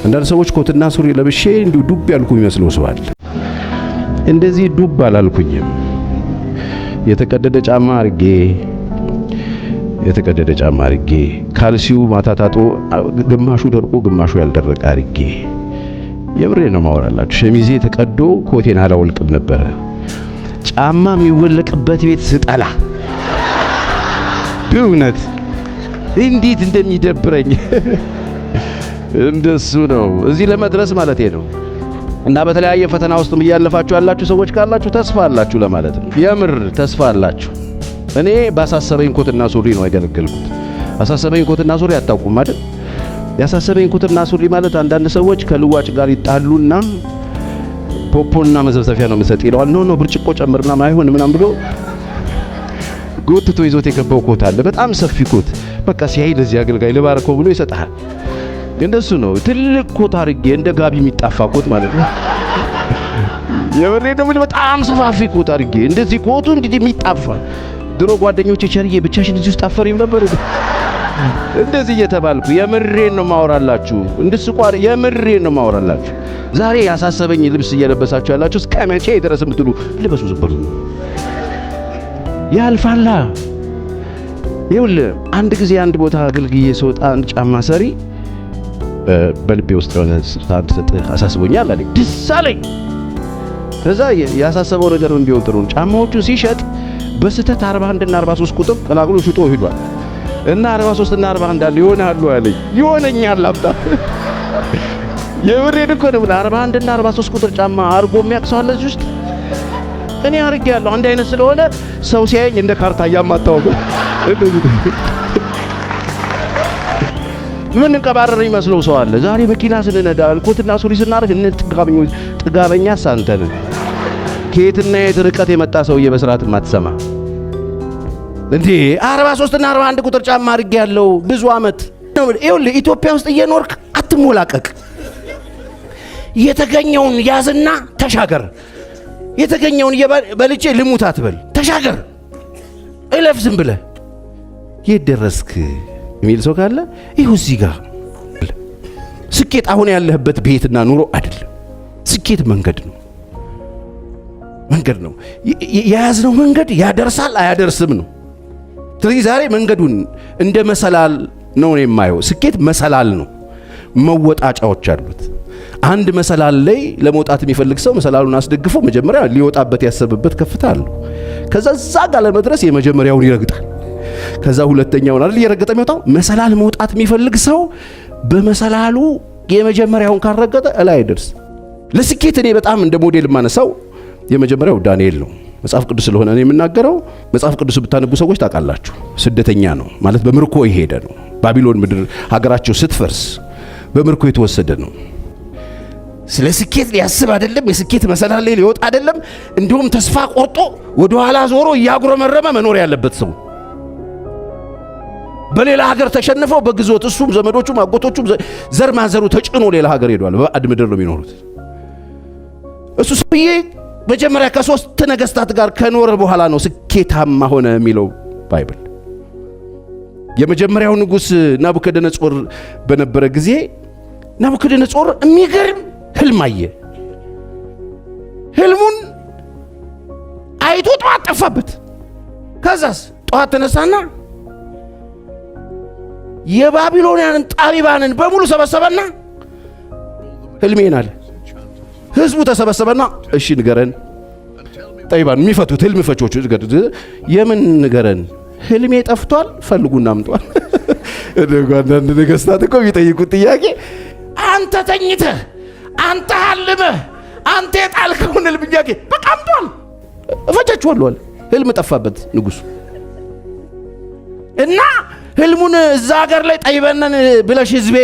አንዳንድ ሰዎች ኮትና ሱሪ ለብሼ እንዲሁ ዱብ ያልኩ የሚመስለው ሰው አለ። እንደዚህ ዱብ አላልኩኝም። የተቀደደ ጫማ አርጌ የተቀደደ ጫማ አርጌ፣ ካልሲው ማታ ታጥቦ ግማሹ ደርቆ ግማሹ ያልደረቀ አርጌ፣ የምሬ ነው ማወራላችሁ። ሸሚዜ ተቀዶ ኮቴን አላወልቅም ነበረ። ጫማ የሚወለቅበት ቤት ስጠላ፣ በእውነት እንዴት እንደሚደብረኝ፣ እንደሱ ነው እዚህ ለመድረስ ማለት ነው። እና በተለያየ ፈተና ውስጥም እያለፋችሁ ያላችሁ ሰዎች ካላችሁ ተስፋ አላችሁ ለማለት ነው። የምር ተስፋ አላችሁ። እኔ ባሳሰበኝ ኮትና ሱሪ ነው ያገለገልኩት። አሳሰበኝ ኮትና ሱሪ አታውቁም አይደል? ያሳሰበኝ ኮትና ሱሪ ማለት አንዳንድ ሰዎች ከልዋጭ ጋር ይጣሉና ፖፖና መዘፍዘፊያ ነው የምሰጥ ይለዋል። No, no፣ ብርጭቆ ጨምር ምናምን አይሆን ምናምን ብሎ ጎትቶ ይዞት የገባው ኮት አለ። በጣም ሰፊ ኮት፣ በቃ ሲያይ ለዚህ አገልጋይ ልባርከው ብሎ ይሰጥሃል። እንደሱ ነው። ትልቅ ኮት አድርጌ እንደ ጋቢ የሚጣፋ ኮት ማለት ነው። የምሬ ደግሞ በጣም ሰፋፊ ኮት አድርጌ እንደዚህ ኮቱ እንዲህ የሚጣፋ፣ ድሮ ጓደኞቼ "ቸርዬ፣ ብቻሽን እዚህ ውስጥ አፈሪም ነበር" እንደዚህ እየተባልኩ፣ የምሬን ነው ማወራላችሁ። እንድስቋር የምሬን ነው ማወራላችሁ። ዛሬ ያሳሰበኝ ልብስ እየለበሳችሁ ያላችሁ እስከ መቼ ድረስ የምትሉ ልበሱ፣ ዝም በሉ። ያልፋላ። ይኸውልህ፣ አንድ ጊዜ አንድ ቦታ አገልግዬ ስወጣ አንድ ጫማ ሰሪ በልቤ ውስጥ የሆነ ስጦታ እንድሰጥህ አሳስቦኛል አለኝ። ደስ አለኝ። ከዛ ያሳሰበው ነገር ምን ቢሆን ጥሩ ነው? ጫማዎቹን ሲሸጥ በስህተት 41 እና 43 ቁጥር ቀላቅሎ ሽጦ ሂዷል። እና 43 እና 41 አለ፣ ይሆናሉ አለኝ። ይሆነኛል አምጣ። የምሬን እኮ ነው። 41 እና 43 ቁጥር ጫማ አርጎ የሚያውቅ ሰው አለ እዚህ ውስጥ? እኔ አርጌያለሁ። አንድ አይነት ስለሆነ ሰው ሲያየኝ እንደ ካርታ እያማታው ምን እንቀባረር የሚመስለው ሰው አለ። ዛሬ መኪና ስንነዳ፣ ኮትና ሱሪ ስናደርግ እነ ጥጋበኞች፣ ጥጋበኛ ሳንተን ከየትና የት ርቀት የመጣ ሰውዬ በስርዓት የማትሰማ እንዴ? 43 እና 41 ቁጥር ጫማ አድርጌ ያለው ብዙ አመት። ይኸውልህ፣ ኢትዮጵያ ውስጥ እየኖርክ አትሞላቀቅ። የተገኘውን ያዝና ተሻገር። የተገኘውን በልቼ ልሙት አትበል፣ ተሻገር፣ እለፍ ዝም ብለህ። የት ደረስክ የሚል ሰው ካለ ይሁ እዚህ ጋር። ስኬት አሁን ያለህበት ቤትና ኑሮ አይደለም። ስኬት መንገድ ነው፣ መንገድ ነው። የያዝነው መንገድ ያደርሳል አያደርስም ነው። ስለዚህ ዛሬ መንገዱን እንደ መሰላል ነው የማየው። ስኬት መሰላል ነው፣ መወጣጫዎች አሉት። አንድ መሰላል ላይ ለመውጣት የሚፈልግ ሰው መሰላሉን አስደግፎ መጀመሪያ ሊወጣበት ያሰበበት ከፍታ አለው። ከዛ እዛ ጋር ለመድረስ የመጀመሪያውን ይረግጣል። ከዛ ሁለተኛውን አይደል እየረገጠ የሚወጣው። መሰላል መውጣት የሚፈልግ ሰው በመሰላሉ የመጀመሪያውን ካልረገጠ እላይ አይደርስ። ለስኬት እኔ በጣም እንደ ሞዴል የማነሳው የመጀመሪያው ዳንኤል ነው። መጽሐፍ ቅዱስ ስለሆነ እኔ የምናገረው፣ መጽሐፍ ቅዱስ ብታነቡ ሰዎች ታውቃላችሁ። ስደተኛ ነው ማለት በምርኮ የሄደ ነው። ባቢሎን ምድር ሀገራቸው ስትፈርስ በምርኮ የተወሰደ ነው። ስለ ስኬት ሊያስብ አይደለም። የስኬት መሰላል ላይ ሊወጣ አይደለም። እንዲሁም ተስፋ ቆርጦ ወደ ኋላ ዞሮ እያጉረመረመ መኖር ያለበት ሰው፣ በሌላ ሀገር ተሸንፈው በግዞት እሱም ዘመዶቹም አጎቶቹም ዘር ማንዘሩ ተጭኖ ሌላ ሀገር ሄዷል። በባዕድ ምድር ነው የሚኖሩት። እሱ ሰውዬ መጀመሪያ ከሶስት ነገስታት ጋር ከኖረ በኋላ ነው ስኬታማ ሆነ የሚለው Bible። የመጀመሪያው ንጉሥ ናቡከደነጾር በነበረ ጊዜ ናቡከደነጾር የሚገርም ህልም አየ። ህልሙን አይቶ ጠዋት ጠፋበት። ከዛስ ጠዋት ተነሳና የባቢሎንያንን ጠቢባንን በሙሉ ሰበሰበና ህልሜን አለ። ህዝቡ ተሰበሰበና እሺ ንገረን፣ ጠቢባን የሚፈቱት ህልም ፈቾቹ፣ የምን ንገረን፣ ህልሜ ጠፍቷል፣ ፈልጉና አምጧል። አንዳንድ ነገስታት እኮ የሚጠይቁት ጥያቄ፣ አንተ ተኝተህ፣ አንተ አልመህ፣ አንተ የጣልከውን ህልም ጥያቄ በቃ አምጧል፣ እፈጃችኋለሁ አለ። ህልም ጠፋበት ንጉሱ እና ህልሙን እዛ ሀገር ላይ ጠይበነን ብለሽ ህዝቤ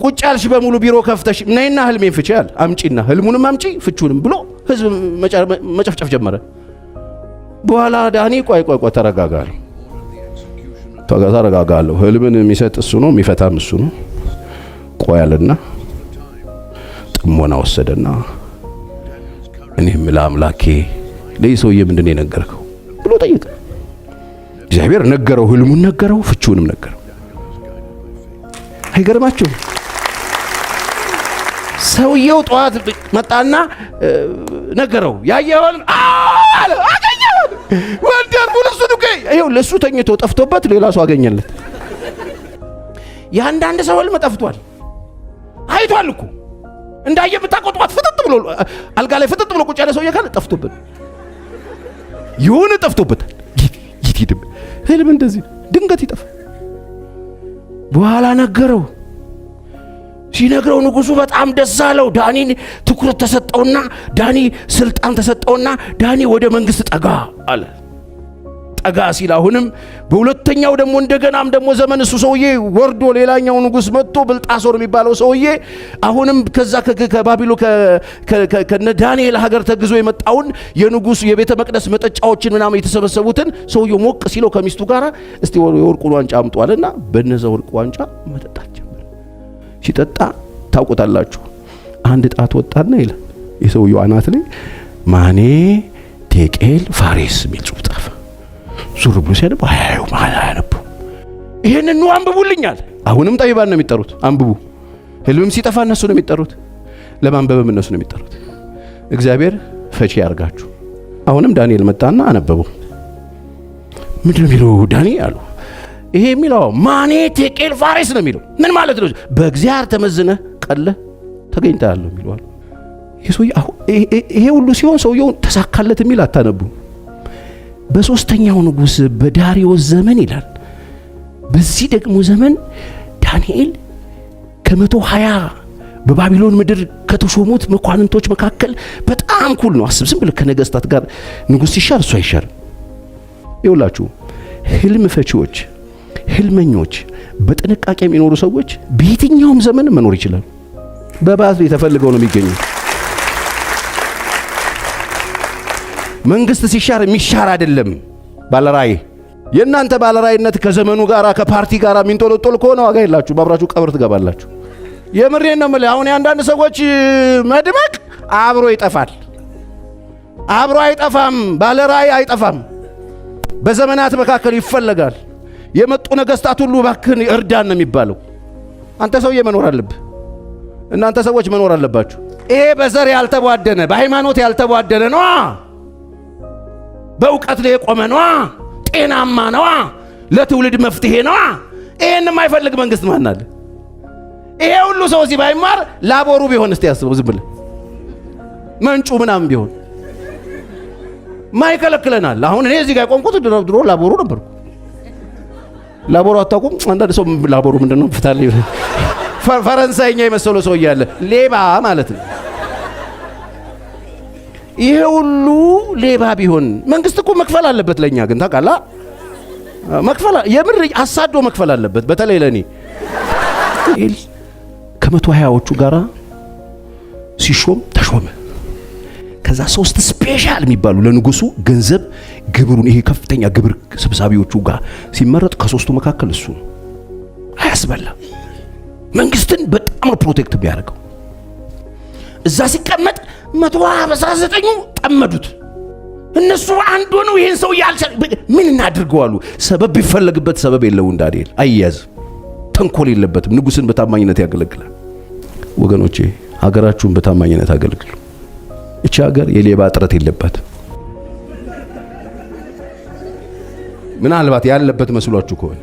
ቁጭ ያልሽ በሙሉ ቢሮ ከፍተሽ ነይና ህልሜን ፍቺ አለ። አምጪና ህልሙንም አምጪ ፍቹንም ብሎ ህዝብ መጨፍጨፍ ጀመረ። በኋላ ዳኒ ቆይ ቆይ ቆይ፣ ተረጋጋለሁ ተረጋጋለሁ። ህልምን የሚሰጥ እሱ ነው፣ የሚፈታም እሱ ነው። ቆይ አለና ጥሞና ወሰደና እኔ የምልህ አምላኬ ለይህ ሰውዬ ምንድን ነው የነገርከው ብሎ ጠየቀ። እግዚአብሔር ነገረው፣ ህልሙን ነገረው፣ ፍቺውንም ነገረው። አይገርማችሁም? ሰውየው ጠዋት መጣና ነገረው። ያየኸውን አለ፣ አገኘሁት። Wonderful። እሱ ይኸው ለእሱ ተኝቶ ጠፍቶበት ሌላ ሰው አገኘለት። የአንዳንድ ሰው ህልም ጠፍቷል። አይቷል እኮ እንዳየ ብታውቀው ጠዋት ፍጥጥ ብሎ አልጋ ላይ ፍጥጥ ብሎ ቁጭ ያለ ሰውዬ ካለ ጠፍቶበት የሆነ ጠፍቶበታል። ይት ህልም እንደዚህ ድንገት ይጠፋል። በኋላ ነገረው። ሲነግረው ንጉሱ በጣም ደስ አለው። ዳኒን ትኩረት ተሰጠውና ዳኒ ስልጣን ተሰጠውና ዳኒ ወደ መንግስት ጠጋ አለ። ጠጋ ሲል አሁንም በሁለተኛው ደግሞ እንደገናም ደግሞ ዘመን እሱ ሰውዬ ወርዶ ሌላኛው ንጉስ መጥቶ ብልጣሶር የሚባለው ሰውዬ አሁንም ከዛ ከባቢሎ ከነ ዳንኤል ሀገር ተግዞ የመጣውን የንጉሱ የቤተ መቅደስ መጠጫዎችን ምናምን የተሰበሰቡትን ሰውዬው ሞቅ ሲለው ከሚስቱ ጋር እስቲ የወርቁን ዋንጫ አምጧልና በነዛ ወርቅ ዋንጫ መጠጣት ጀመረ። ሲጠጣ ታውቁታላችሁ፣ አንድ ጣት ወጣና ይላል የሰውየው አናት ላይ ማኔ ቴቄል ፋሬስ የሚል ጽሑፍ ጻፈ። ዙር ብሎ ሲያነቡ አያዩም፣ አያነቡ። ይሄንን ኑ አንብቡልኛል። አሁንም ጠቢባን ነው የሚጠሩት፣ አንብቡ። ህልምም ሲጠፋ እነሱ ነው የሚጠሩት፣ ለማንበብም እነሱ ነው የሚጠሩት። እግዚአብሔር ፈቺ ያርጋችሁ። አሁንም ዳንኤል መጣና አነበቡ። ምንድን ነው የሚለው ዳኒ አሉ። ይሄ የሚለው ማኔ ቴቄል ፋሬስ ነው የሚለው። ምን ማለት ነው? በእግዚአብሔር ተመዝነህ ቀለህ ተገኝተሃል ነው የሚለው። ይሄ ሁሉ ሲሆን ሰውየውን ተሳካለት የሚል አታነቡ። በሶስተኛው ንጉስ በዳሪዮስ ዘመን ይላል። በዚህ ደግሞ ዘመን ዳንኤል ከ120 በባቢሎን ምድር ከተሾሙት መኳንንቶች መካከል በጣም cool ነው። አስብ፣ ዝም ብለህ ከነገስታት ጋር ንጉስ ሲሻር እሱ አይሻርም። ይኸውላችሁ ህልም ፈቺዎች፣ ህልመኞች፣ በጥንቃቄ የሚኖሩ ሰዎች በየትኛውም ዘመን መኖር ይችላሉ። በባትሪ ተፈልገው ነው የሚገኙት። መንግስት ሲሻር የሚሻር አይደለም። ባለራእይ የእናንተ ባለራእይነት ከዘመኑ ጋር ከፓርቲ ጋር የሚንጦለጦል ከሆነ ዋጋ የላችሁ፣ አብራችሁ ቀብር ትገባላችሁ። የምሬን ነው የምልህ። አሁን የአንዳንድ ሰዎች መድመቅ አብሮ ይጠፋል። አብሮ አይጠፋም። ባለራእይ አይጠፋም። በዘመናት መካከል ይፈለጋል። የመጡ ነገስታት ሁሉ እባክህን እርዳን ነው የሚባለው። አንተ ሰውዬ መኖር አለብህ። እናንተ ሰዎች መኖር አለባችሁ። ይሄ በዘር ያልተቧደነ በሃይማኖት ያልተቧደነ ነዋ። በእውቀት ላይ የቆመ ነዋ። ጤናማ ነዋ። ለትውልድ መፍትሄ ነዋ። ይሄን የማይፈልግ መንግስት ማን አለ? ይሄ ሁሉ ሰው እዚህ ባይማር ላቦሩ ቢሆን እስቲ ያስበው። ዝም ብለህ መንጩ ምናምን ቢሆን ማይከለክለናል። አሁን እኔ እዚህ ጋር የቆምኩት ድሮ ላቦሩ ነበርኩ። ላቦሩ አታውቁም? አንዳንድ ሰው ላቦሩ ምንድነው ፍታል ፈረንሳይኛ የመሰለው ሰው እያለ ሌባ ማለት ነው። ይሄ ሁሉ ሌባ ቢሆን መንግስት እኮ መክፈል አለበት። ለኛ ግን ታውቃለህ፣ መክፈል የምር አሳዶ መክፈል አለበት። በተለይ ለኔ ከ120ዎቹ ጋራ ሲሾም ተሾመ። ከዛ ሶስት special የሚባሉ ለንጉሱ ገንዘብ ግብሩን ይሄ ከፍተኛ ግብር ሰብሳቢዎቹ ጋር ሲመረጥ ከሶስቱ መካከል እሱ ነው። አያስበላ መንግስትን በጣም ነው protect የሚያደርገው። እዛ ሲቀመጥ 159ኙ ጠመዱት። እነሱ አንድ ሆነው ይሄን ሰው ምን እናድርገው አሉ። ሰበብ ቢፈለግበት ሰበብ የለውም። ዳንኤል አይያዝም፣ ተንኮል የለበትም። ንጉስን በታማኝነት ያገለግላል። ወገኖቼ ሀገራችሁን በታማኝነት አገልግሉ። እቺ ሀገር የሌባ እጥረት የለባትም። ምናልባት ያለበት መስሏችሁ ከሆነ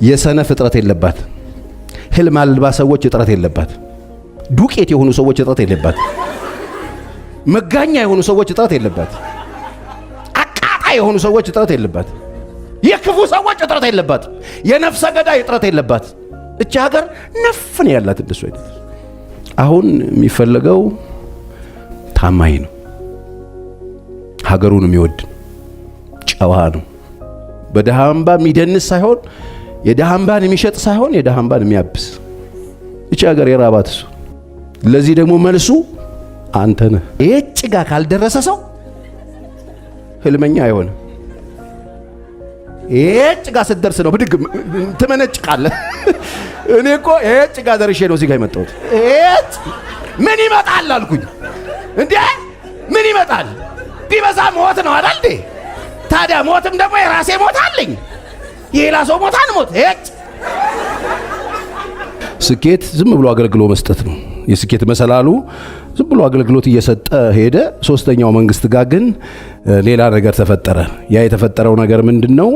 የሰነፍ እጥረት የለባት። ህልም አልባ ሰዎች እጥረት የለባት። ዱቄት የሆኑ ሰዎች እጥረት የለባት። መጋኛ የሆኑ ሰዎች እጥረት የለባት። አቃጣይ የሆኑ ሰዎች እጥረት የለባት። የክፉ ሰዎች እጥረት የለባት። የነፍሰ ገዳይ እጥረት የለባት። እቺ ሀገር ነፍን ያላት እንደሱ አይነት። አሁን የሚፈለገው ታማኝ ነው፣ ሀገሩን የሚወድ ጨዋ ነው። በድሃ እንባ የሚደንስ ሳይሆን የድሃ እንባን የሚሸጥ ሳይሆን የድሃ እንባን የሚያብስ። እቺ ሀገር የራባት እሱ። ለዚህ ደግሞ መልሱ አንተ ነህ። ይሄ ጭጋ ካልደረሰ ሰው ህልመኛ አይሆንም። ይሄ ጭጋ ስትደርስ ነው ብድግ ትመነጭቃለህ። እኔ እኮ ይሄ ጭጋ ደርሼ ነው እዚህ ጋር የመጣሁት። ይሄ ምን ይመጣል አልኩኝ። እንዴ ምን ይመጣል? ቢበዛ ሞት ነው አይደል እንዴ? ታዲያ ሞትም ደግሞ የራሴ ሞት አለኝ። የሌላ ሰው ሞት አንሞት። እጭ ስኬት ዝም ብሎ አገልግሎ መስጠት ነው። የስኬት መሰላሉ ዝም ብሎ አገልግሎት እየሰጠ ሄደ። ሶስተኛው መንግስት ጋር ግን ሌላ ነገር ተፈጠረ። ያ የተፈጠረው ነገር ምንድነው?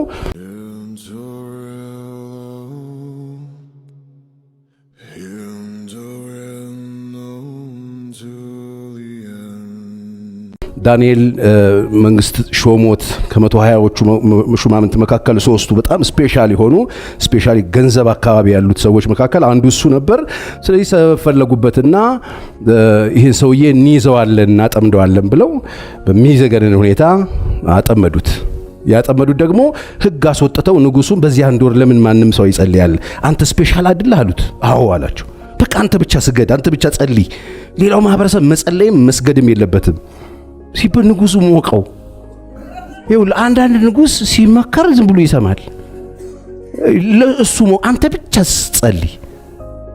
ዳንኤል መንግስት ሾሞት ከ120ዎቹ ሹማምንት መካከል ሶስቱ በጣም special የሆኑ specially ገንዘብ አካባቢ ያሉት ሰዎች መካከል አንዱ እሱ ነበር። ስለዚህ ሰበብ ፈለጉበትና ይህን ሰውዬ እንይዘዋለን እናጠምደዋለን ብለው በሚዘገንን ሁኔታ አጠመዱት። ያጠመዱት ደግሞ ህግ አስወጥተው ንጉሱን በዚህ አንድ ወር ለምን ማንም ሰው ይጸልያል? አንተ special አይደለህ አሉት። አዎ አላቸው። በቃ አንተ ብቻ ስገድ፣ አንተ ብቻ ጸልይ፣ ሌላው ማህበረሰብ መጸለይም መስገድም የለበትም ሲባል ንጉሱ ሞቀው። ይኸውልህ አንዳንድ ንጉስ ሲመከር ዝም ብሎ ይሰማል። ለእሱ አንተ ብቻ ጸልይ፣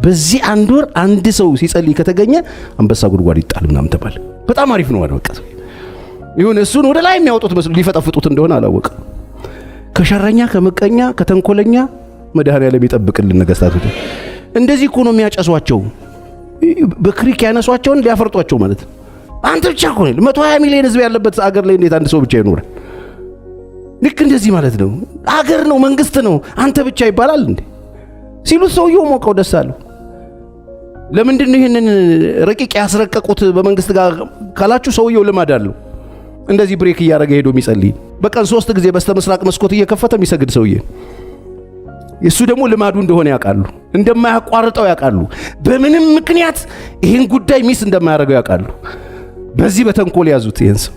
በዚህ አንድ ወር አንድ ሰው ሲጸልይ ከተገኘ አንበሳ ጉድጓድ ይጣል ምናምን ተባለ። በጣም አሪፍ ነው አለ። በቃ ይሁን እሱን ወደ ላይ የሚያወጡት መስሎ ሊፈጠፍጡት እንደሆነ አላወቀም። ከሸረኛ ከምቀኛ ከተንኮለኛ መድኃኔዓለም ይጠብቅልን። ነገስታት እንደዚህ እኮ ነው የሚያጨሷቸው። በክሪክ ያነሷቸውን ሊያፈርጧቸው ማለት ነው። አንተ ብቻ እኮ ነው 120 ሚሊዮን ህዝብ ያለበት አገር ላይ እንዴት አንድ ሰው ብቻ ይኖራል? ልክ እንደዚህ ማለት ነው። አገር ነው መንግስት ነው አንተ ብቻ ይባላል እንዴ ሲሉት ሰውየው ሞቀው፣ ደስ አለው። ለምንድን ነው ይህንን ረቂቅ ያስረቀቁት በመንግስት ጋር ካላችሁ ሰውየው ልማድ አለው። እንደዚህ break እያደረገ ሄዶ የሚጸልይ በቀን 3 ጊዜ በስተምስራቅ መስኮት እየከፈተ የሚሰግድ ሰውዬ እሱ ደግሞ ልማዱ እንደሆነ ያውቃሉ፣ እንደማያቋርጠው ያውቃሉ። በምንም ምክንያት ይህን ጉዳይ miss እንደማያደርገው ያውቃሉ። በዚህ በተንኮል ያዙት። ይህን ሰው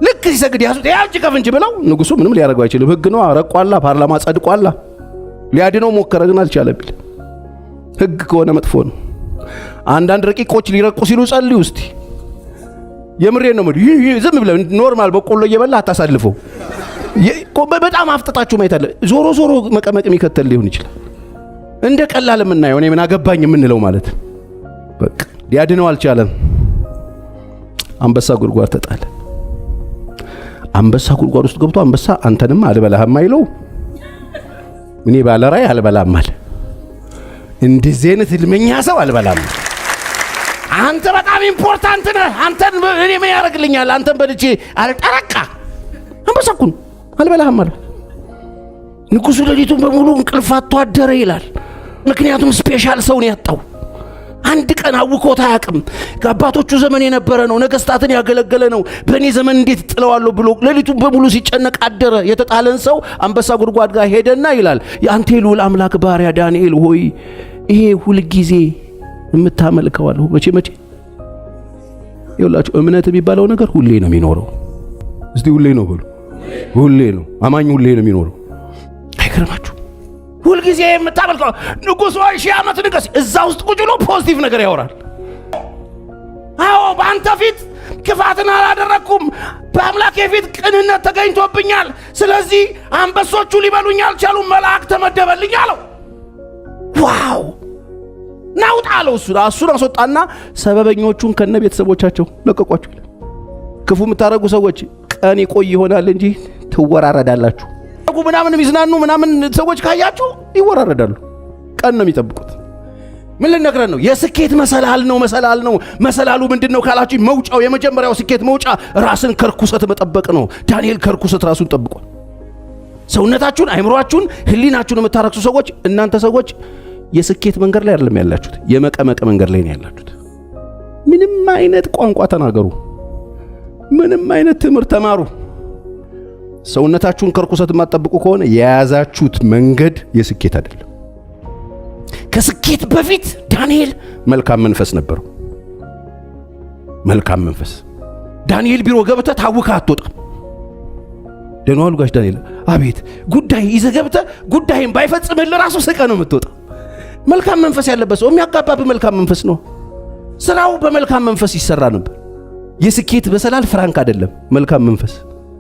ልክ ሲሰግድ ያዙት። ያው እጅ ከፍንጅ ብለው ንጉሱ ምንም ሊያደርገው አይችልም። ህግ ነው፣ ረቋላ፣ ፓርላማ ጸድቋላ። ሊያድነው ሞከረ ግን አልቻለም። ህግ ከሆነ መጥፎ ነው። አንዳንድ ረቂቆች ሊረቁ ሲሉ ጸልዩ እስቲ። የምሬን ነው። ዝም ብለህ normal በቆሎ እየበላ አታሳልፈው። በጣም አፍጥጣችሁ ማየት አለ። ዞሮ ዞሮ መቀመቅ የሚከተል ሊሆን ይችላል። እንደ ቀላል የምናየው እኔ ምን አገባኝ የምንለው ማለት በቃ ሊያድነው አልቻለም። አንበሳ ጉድጓድ ተጣለ። አንበሳ ጉድጓድ ውስጥ ገብቶ አንበሳ አንተንማ አልበላህም አይለው፣ እኔ ባለራዕይ አልበላም አለ። እንደዚህ አይነት ህልመኛ ሰው አልበላም። አንተ በጣም important ነህ። አንተን እኔ ምን ያደርግልኛል? አንተን በልቼ አልጠረቃ። አንበሳ እኮ ነው አልበላህም አለ። ንጉሱ ሌሊቱን በሙሉ እንቅልፍ አጥቶ አደረ ይላል። ምክንያቱም special ሰው ነው ያጣው። አንድ ቀን አውኮት አያውቅም። ከአባቶቹ ዘመን የነበረ ነው። ነገስታትን ያገለገለ ነው። በእኔ ዘመን እንዴት ጥለዋለሁ ብሎ ሌሊቱን በሙሉ ሲጨነቅ አደረ። የተጣለን ሰው አንበሳ ጉድጓድ ጋር ሄደና ይላል የአንተ የልዑል አምላክ ባሪያ ዳንኤል ሆይ ይሄ ሁልጊዜ የምታመልከው አለሁ። መቼ መቼ ይኸውላችሁ እምነት የሚባለው ነገር ሁሌ ነው የሚኖረው። እስቲ ሁሌ ነው በሉ። ሁሌ ነው አማኝ፣ ሁሌ ነው የሚኖረው። አይገርማችሁ? ሁልጊዜ የምታመልከው ንጉሥ ሆይ 1000 ዓመት ንገስ። እዛ ውስጥ ቁጭ ብሎ positive ነገር ያወራል። አዎ በአንተ ፊት ክፋትን አላደረግኩም፣ በአምላኬ ፊት ቅንነት ተገኝቶብኛል። ስለዚህ አንበሶቹ ሊበሉኝ አልቻሉም፣ መልአክ ተመደበልኝ አለው። wow ናውጣ አለው። እሱን አስወጣና ሰበበኞቹን ከነ ቤተሰቦቻቸው ለቀቋቸው። ክፉ የምታደርጉ ሰዎች ቀን ይቆይ ይሆናል እንጂ ትወራረዳላችሁ። ምናምን የሚዝናኑ ምናምን ሰዎች ካያችሁ ይወራረዳሉ። ቀን ነው የሚጠብቁት። ምን ልነግረን ነው? የስኬት መሰላል ነው። መሰላል ነው። መሰላሉ ምንድን ነው ካላችሁ፣ መውጫው የመጀመሪያው ስኬት መውጫ ራስን ከርኩሰት መጠበቅ ነው። ዳንኤል ከርኩሰት ራሱን ጠብቋል። ሰውነታችሁን፣ አይምሯችሁን፣ ህሊናችሁን የምታረክሱ ሰዎች እናንተ ሰዎች የስኬት መንገድ ላይ አይደለም ያላችሁት፣ የመቀመቅ መንገድ ላይ ነው ያላችሁት። ምንም አይነት ቋንቋ ተናገሩ፣ ምንም አይነት ትምህርት ተማሩ፣ ሰውነታችሁን ከርኩሰት የማትጠብቁ ከሆነ የያዛችሁት መንገድ የስኬት አይደለም። ከስኬት በፊት ዳንኤል መልካም መንፈስ ነበረው። መልካም መንፈስ። ዳንኤል ቢሮ ገብተህ ታውከህ አትወጣም። ደህና ዋሉ ጋሽ ዳንኤል። አቤት። ጉዳይ ይዘህ ገብተህ ጉዳይን ባይፈጽምልህ ራሱ ስቀህ ነው የምትወጣ። መልካም መንፈስ ያለበት ሰው የሚያጋባብህ መልካም መንፈስ ነው። ስራው በመልካም መንፈስ ይሰራ ነበር። የስኬት መሰላል ፍራንክ አይደለም፣ መልካም መንፈስ።